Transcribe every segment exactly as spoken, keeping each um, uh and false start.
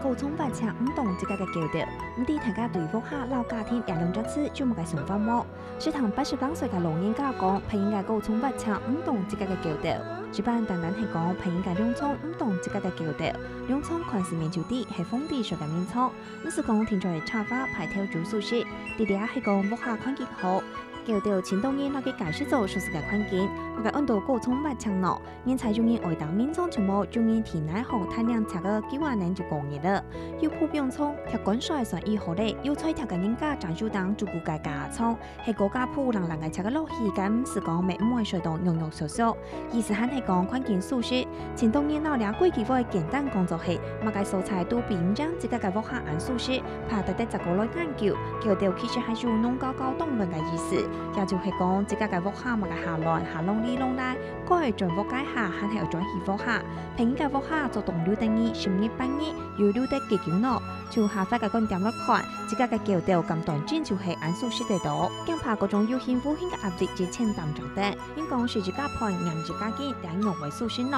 高蹌滑赤毋當接格个狗竇，毋知大家對屋下摎家庭這兩隻字有麼个想法無？食堂八十零歲个老人家講，別人个高蹌滑赤毋當接格个狗竇。一般單單係講別人个洋蔥毋當接格个狗竇，洋蔥看字面就知係皇帝食个名蔥，毋使講定著係插花、派頭煮素食，這裡係講屋下環境好。狗竇盡多人摎佢解釋做舒適个環境，麼个安到高蹌滑赤呢？ 人在有人愛打眠床就無，有人地泥項貪靚赤个幾萬年就過日了。有鋪冰床、貼乾燥个睡衣好咧，有在貼个人家正有當足夠个加床，係高加鋪冷冷个赤个落去，敢毋使講乜毋會睡到肉肉縮縮。意思還係講環境舒適，盡多人摎這幾句話簡單講做係，麼个所在都比毋贏自家个屋下恁舒適，怕得得再過來研究，狗竇其實還有攏搞搞當亂个意思，也就係講自家个屋下麼个下亂下亂哩亂來， 該愛轉屋該下，還係愛轉去屋下？別人个屋下做當留等你，心裡半日又留得幾久呢？從下發个觀點來看，自家个狗竇敢斷真就係恁舒適得到，驚怕各種有形無形个壓力一直擔正等，應講係一家飯黏一家緊，仰會舒適呢？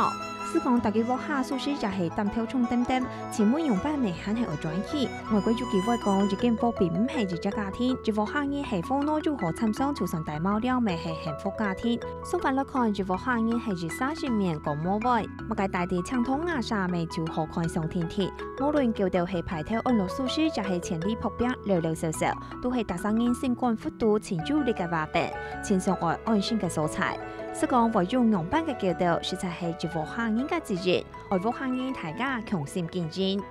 試講大家屋下舒適也係擔頭重點點，請問仰般乜還係愛轉去？外國有句話講，一間屋並毋係一隻家庭，一屋下人係和睦又好參詳，就算戴帽了乜係幸福家庭。 相反來看，一屋下人係一儕人面講無話，麼个大地青銅瓦舍乜就好看上天地。無論狗竇係派頭安到舒適，也係千里仆壁溜溜索索，都係逐儕人心肝腹肚盡有力个話柄，盡想愛安身个所在。試講會有仰般个狗竇，實在係一屋下人个責任，愛屋下人大家共心經營。